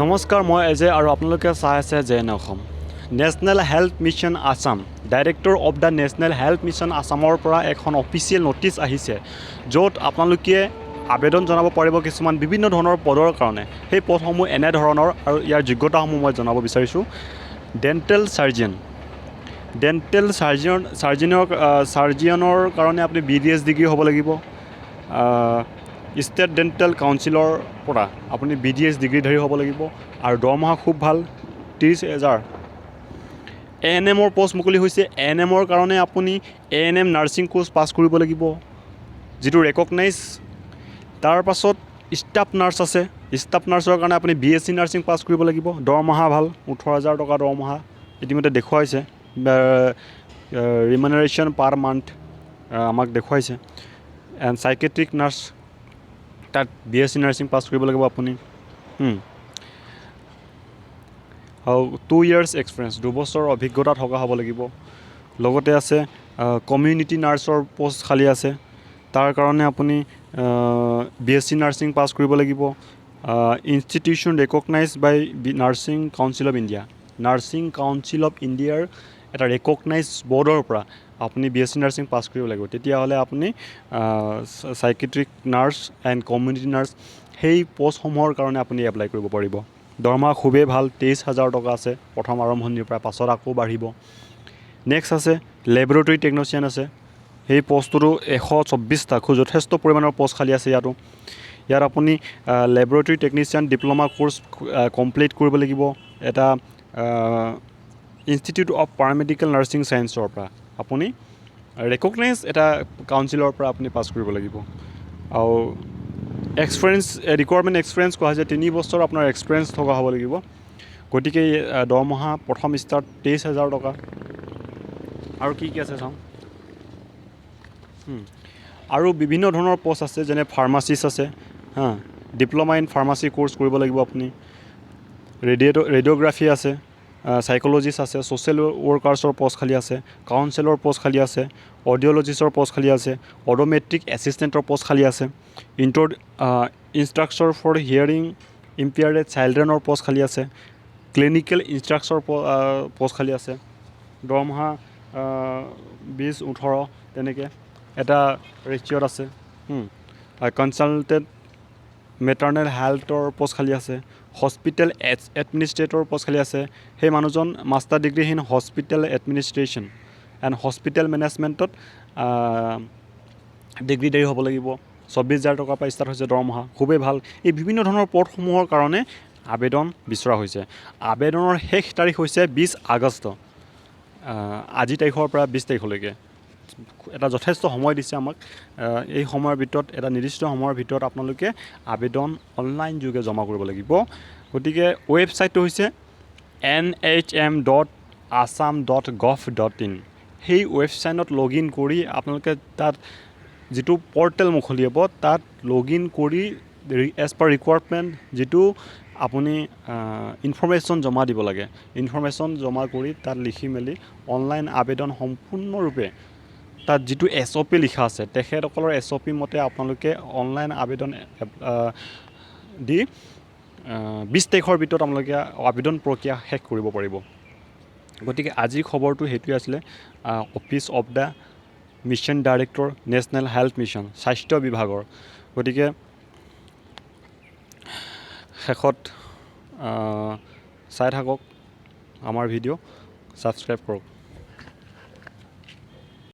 নমস্কাৰ, মই এজে আৰু আপোনালোকে চাই আছে J N Assam. National health mission Assam, Director of the National Health Mission আছামৰ পৰা এখন অফিচিয়েল ন'টিছ আহিছে, য'ত আপোনালোকে আবেদন জনাব পাৰিব কিছুমান বিভিন্ন ধৰণৰ পদৰ কাৰণে। সেই পদসমূহ এনেধৰণৰ আৰু ইয়াৰ যোগ্যতাসমূহ মই জনাব বিচাৰিছোঁ। ডেণ্টেল চাৰ্জন, ডেণ্টেল চাৰ্জিয়নৰ কাৰণে আপুনি বিডিএছ ডিগ্ৰী হ'ব লাগিব। ষ্টেট ডেণ্টেল কাউন্সিলৰ পৰা আপুনি বিডিএছ ডিগ্ৰীধাৰী হ'ব লাগিব আৰু দৰমহা খুব ভাল, 30,000। এএনএমৰ পষ্ট মুকলি হৈছে। এএনএমৰ কাৰণে আপুনি এএনএম নাৰ্ছিং কোৰ্চ পাছ কৰিব লাগিব, যিটো ৰেকগনাইজ। তাৰ পাছত ষ্টাফ নাৰ্ছ আছে। ষ্টাফ নাৰ্ছৰ কাৰণে আপুনি বিএছচি নাৰ্ছিং পাছ কৰিব লাগিব। দৰমহা ভাল, 18,000 টকা দৰমহা ইতিমধ্যে দেখুৱাইছে। ৰিমুনাৰেশ্যন পাৰ মান্থ আমাক দেখুৱাইছে। এণ্ড চাইকেট্ৰিক নাৰ্ছ, তাত বিএছচি নাৰ্ছিং পাছ কৰিব লাগিব আপুনি আৰু 2 ইয়াৰ্ছ এক্সপিৰিয়েঞ্চ, 2 বছৰৰ অভিজ্ঞতা থকা হ'ব লাগিব। লগতে আছে কমিউনিটি নাৰ্ছৰ পষ্ট খালী আছে। তাৰ কাৰণে আপুনি বিএছচি নাৰ্ছিং পাছ কৰিব লাগিব, institution recognise by Nursing Council of India। Nursing council of ইণ্ডিয়াৰ এটা ৰেকগনাইজ বৰ্ডৰ পৰা আপুনি বিএছচি নাৰ্ছিং পাছ কৰিব লাগিব। তেতিয়াহ'লে আপুনি psychiatric nurse and community nurse, সেই পষ্টসমূহৰ কাৰণে আপুনি এপ্লাই কৰিব পাৰিব। দৰমহা খুবেই ভাল, 23,000 টকা আছে প্ৰথম আৰম্ভণিৰ পৰা, পাছত আকৌ বাঢ়িব। নেক্সট আছে লেবৰেটৰী টেকনিচিয়ান আছে। সেই পষ্টটোতো 124টা, খুব যথেষ্ট পৰিমাণৰ পষ্ট খালী আছে ইয়াতো। ইয়াত আপুনি laboratory technician diploma course complete কৰিব লাগিব। এটা ইনষ্টিটিউট অফ পেৰামেডিকেল নাৰ্ছিং ছায়েন্সৰ পৰা আপুনি ৰেকগনাইজ এটা কাউন্সিলৰ পৰা আপুনি পাছ কৰিব লাগিব। আৰু এক্সপিৰিয়েঞ্চ ৰিকুৱাৰমেণ্ট, এক্সপিৰিয়েঞ্চ কোৱা হৈছে 3 বছৰ আপোনাৰ এক্সপিৰিয়েঞ্চ থকা হ'ব লাগিব। গতিকে দৰমহা প্ৰথম ষ্টাৰ্ট 23,000 টকা। আৰু কি কি আছে চাওঁ। আৰু বিভিন্ন ধৰণৰ পষ্ট আছে, যেনে ফাৰ্মাচিষ্ট আছে। হা, ডিপ্ল'মা ইন ফাৰ্মাচী কোৰ্চ কৰিব লাগিব আপুনি। ৰেডিঅ'গ্ৰাফী আছে, চাইক'লজিষ্ট আছে, ছ'চিয়েল ৱৰ্কাৰ্ছৰ পষ্ট খালী আছে, কাউন্সেলৰ পষ্ট খালী আছে, অডিঅ'লজিষ্টৰ পষ্ট খালী আছে, অড'মেট্ৰিক এছিষ্টেণ্টৰ পষ্ট খালী আছে, ইনষ্ট্ৰাক্টৰ ফৰ হিয়াৰিং ইম্পেয়াৰ্ড চাইল্ড্ৰেনৰ পষ্ট খালী আছে, ক্লিনিকেল ইনষ্ট্ৰাক্টৰ পষ্ট খালী আছে। দৰমহা 20, 18 তেনেকৈ এটা ৰেচিঅ'ত আছে। কনচালটেণ্ট মেটাৰ্নেল হেল্থৰ পষ্ট খালী আছে, হস্পিটেল এডমিনিষ্ট্ৰেটৰ পষ্ট খালী আছে। সেই মানুহজন master degree in hospital administration and hospital মেনেজমেণ্টত ডিগ্ৰীধাৰী হ'ব লাগিব। 24,000 টকাৰ পৰা ষ্টাৰ্ট হৈছে দৰমহা, খুবেই ভাল। এই বিভিন্ন ধৰণৰ পদসমূহৰ কাৰণে আবেদন বিচৰা হৈছে। আবেদনৰ শেষ তাৰিখ হৈছে 20 আগষ্ট। আজি তাৰিখৰ পৰা 20 তাৰিখলৈকে এটা যথেষ্ট সময় দিছে আমাক। এই সময়ৰ ভিতৰত, এটা নিৰ্দিষ্ট সময়ৰ ভিতৰত আপোনালোকে আবেদন অনলাইন যোগে জমা কৰিব লাগিব। গতিকে ৱেবছাইটটো হৈছে nhm.assam.gov.in। সেই ৱেবছাইটত লগ ইন কৰি আপোনালোকে তাত যিটো পৰ্টেল মুকলি হ'ব, তাত লগ ইন কৰি এজ পাৰ ৰিকুৱাৰমেণ্ট যিটো আপুনি ইনফৰ্মেশ্যন জমা দিব লাগে, ইনফৰ্মেশ্যন জমা কৰি তাত লিখি মেলি অনলাইন আবেদন সম্পূৰ্ণৰূপে তাত যিটো এছঅ'পি লিখা আছে, তেখেতসকলৰ এছঅ'পি মতে আপোনালোকে অনলাইন আবেদন দি 20 তাৰিখৰ ভিতৰত আপোনালোকে আবেদন প্ৰক্ৰিয়া শেষ কৰিব পাৰিব। গতিকে আজিৰ খবৰটো সেইটোৱে আছিলে, Office of the Mission Director, National Health Mission, স্বাস্থ্য বিভাগৰ। গতিকে শেষত চাই থাকক আমাৰ ভিডিঅ', ছাবস্ক্ৰাইব কৰক।